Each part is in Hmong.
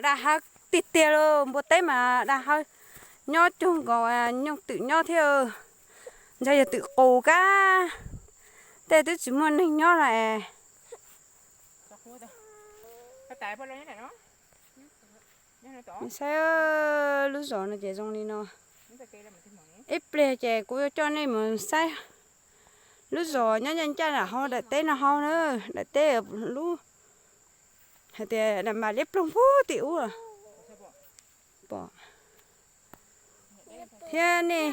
Dag hav tiag tiag lauj, npua teb mas dag hav nyob cuag nkaus nyooj twm nyob thiab. Ntshai yog twm qus kab, tej twb tsis muaj neeg nyob lawm. Saib lub zos no ces zoo li no. Ib pliag ces kuv yuav coj nej mus saib lub zos nyob ncaj ncaj nram hauv daim teb no hauv na, daim teb lub hais tias daim npam liab ploog puag tim ub. Pom thiab nej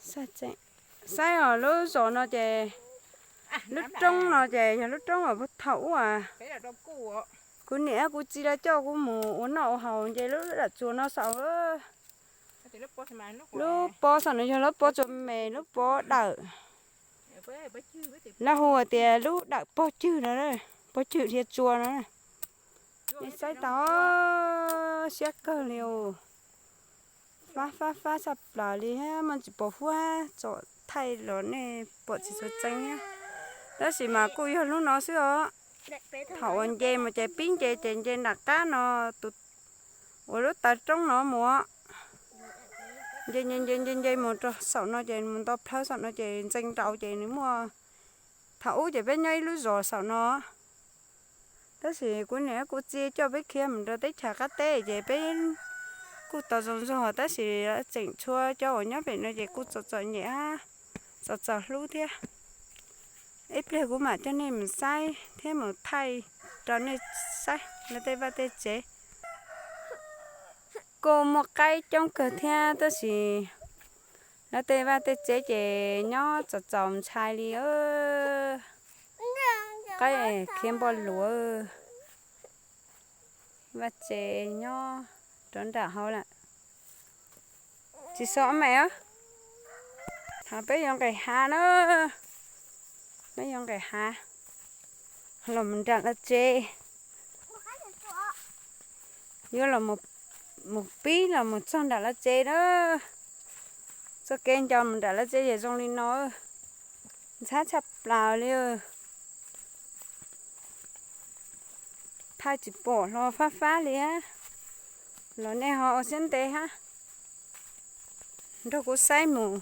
saib os, lub zos no ces lub roob no ces yog lub roob uas thaum ub kuv niam kuv txiv lawv coj kuv mus ua noj ua haus nce lub dawm tsuas no saum. Lub pob saum no yog lub pob tsuas me, lub pob dawm. Lawv hu tias lub dawm pog cwg no, pog cwg dhia tsua no. Nej saib tau siab kawg li os. Fab fab fab tshaj plaws li, muaj tsis pom huab tsom thaij los nej pom tsis txhua tseeb thiab. Tab sis mas kuj yog lub no xwb os. Thaum uas nce mus ces pib nce ces nce nram qab no, tus uas lub taw roob no mus, nce nce nce nce nce mus rau saum no ces mus nto plhawv saum no ces ntxeev nraud ces nws muaj. Thaum ub ces peb nyob ib lub zos saum no, tab sis kuv niam kuv txiv coj peb khiav mus rau teb chaws qab teb ces peb kuj tau zoo zog, tab sis tseem tshuav cov uas nyob pem no ces kuj txom txom nyem, txom txom hlub thiab. Ib pliag kuv mam coj nej mus saib thiab mus thaij rau nej saib lawv tej vaj tej tsev. Kuj muaj qaib coob kawg thiab tab sis lawv tej vaj tej tsev ces nyob txaus txaus ntshai li. Qaib khiav npoj luav, vaj tsev nyob rov nram hauv lawm. Tsis so me, thaum peb yuav nqes hav na, peb yuav nqes hav los mus nram lawv tsev, yuav los mus pib los mus txog nram lawv tsev na. Txoj kev nco mus nram lawv tsev ces zoo li no, ntxhab tshaj plaws li. Thaij tsis pom hlo fab fab li, los nej ho ua siab ntev hab nrog kuv saib mus,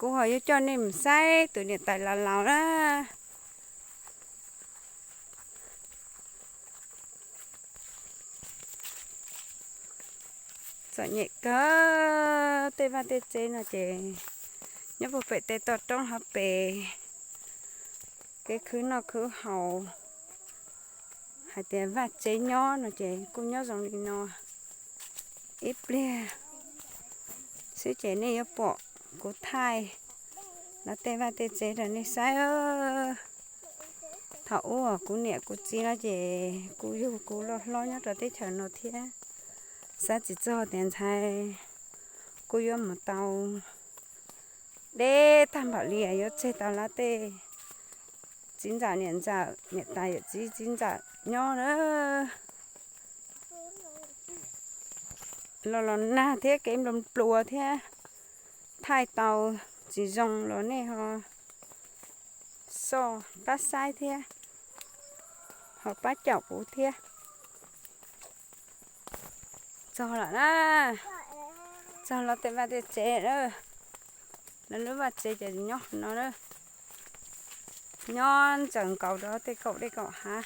kuv ho yuav coj nej mus saib tus niam tais laus laus na. Txom nyem kawg, tej vaj tej tsev no ces nyob puag pem tej toj roob hauv pes, kev khwv noj khwv haus, hais tias vaj tsev nyob no ces kuj nyob zoo li no. Ib pliag xwb ces nej yuav pom kuv thaij lawv tej vaj tej tsev rau nej saib. Thaum ub kuv niam kuv txiv no ces kuj yug kuv loj hlob nyob rau teb chaws no thiab, xav tsis txog tias ntxhais kuj yuav mus tau deb tag npaum li, yuav tseg tau lawv tej txiv ntxawm niam ntxawm, niam tais yawm txiv txiv ntxawm nyob na. Los los nag thiab kev nplua nplua thiab, thaij tau tsis zoo los nej ho soj pab saib thiab, ho pab caum kuv thiab. Txog lawm na, txog lawv tej vaj tej tsev lawm. Lawv lub vaj tsev ces nyob no, nyob ntsaws nkaus rau tej kaum dej kaum hav,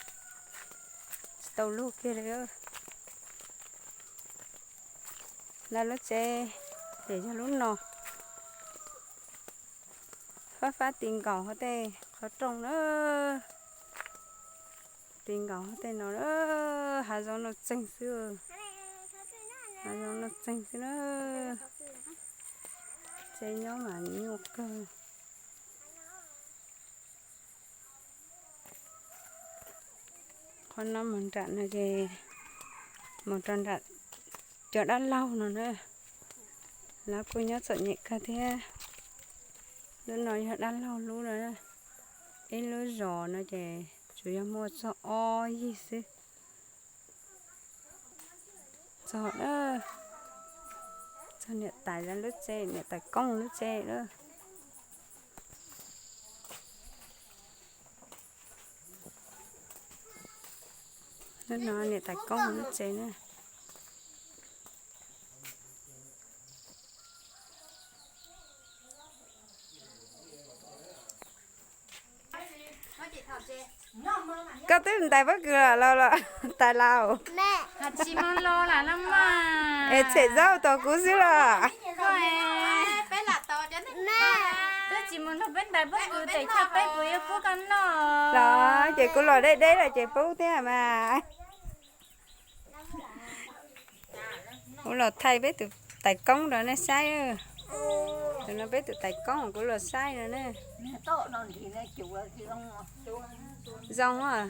tsis tau lug kiag li. Lawv lub tsev ces yog lub no, fab fab ti nkaus hauv tej qhov rooj na, ti nkaus hauv tej no, hav zoov nuj txeeg xwb, hav zoov nuj txeeg xwb na. Tsev nyob mas nyuaj kawg. Qhov no mus nram no ces mus rau nram cov dab laug no na, lawv kuj nyob txom nyem kawg thiab. Lub no yog dab laug lub no, ib lub zos no ces tsuas yog muaj txog ob yig xwb. Txog, txog niam tais lub tsev, niam tais Koob lub tsev lawm. No niam tais koob lub tsev na. Koj twb ntais pob kws los los tais laus? Tsis mus los lam no mas. Es tshem zaub tos kuv xwb los? Twb tsis mus nrog peb ntais pob kws, tes choj peb puas yuav pub koj noj? Los ces kuv los deb deb lawm ces pub thiab mas. Kuv los thaij peb tus tais koob rau nej saib. Tus no peb tus tais koob kuv los saib no ne. Zoo a.